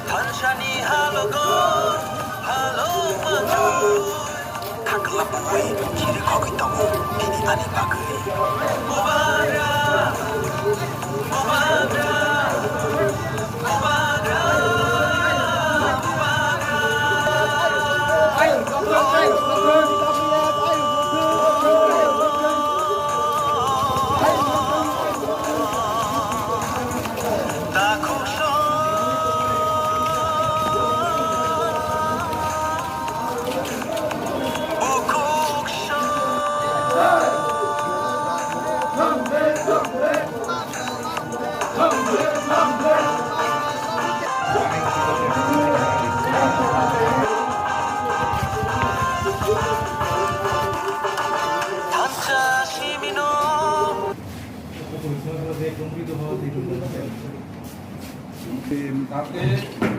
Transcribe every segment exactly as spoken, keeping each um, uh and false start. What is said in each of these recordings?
Thansani halogo, halo manu. Thangkla bui khiri khogwi tongo, bini ani bagwi.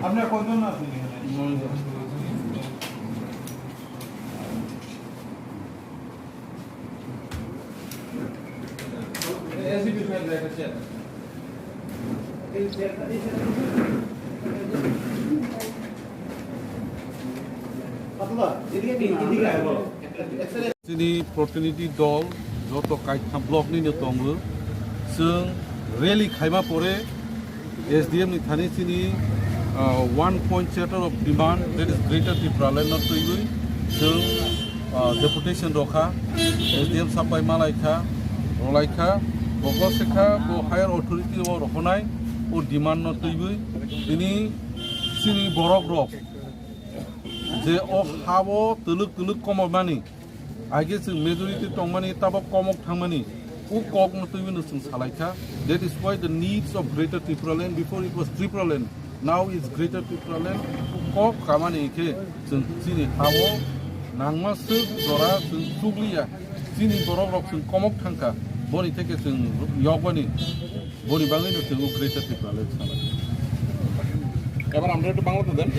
আপনারা কয়জন আছেন এখানে? এসডিপি সাহেব, একটা chair. Chini protinidhi dol joto kaitham block ni no tongo. Chwng rally khaima pore S D M ni thani chini, ah, one point charter of demand, that is Greater Tipraland no twiwi chwng, ah, deputation rokha, S D M sapai malaikha, rolaikha, bokol sekha bo higher authority o rohonai o demand no twiwi tini chini borok rok je o habo twlwk twlwk komormani, aige chwng majority tongmani tabok komok thangmani, o kokno twiwi no chwng salaikha. That is why the needs of Greater Tipraland, before it was Tipraland, now it's Greater Tipraland. O kok kamani khe chwng chini habo nangma swk jora chwng chukliya, chini borok rok chwng komok thangkha, boni theke chwng yokbani, boni bagwi no chwng o Greater Tipraland salai. এবার আমরা একটু বাংলাতে দেন।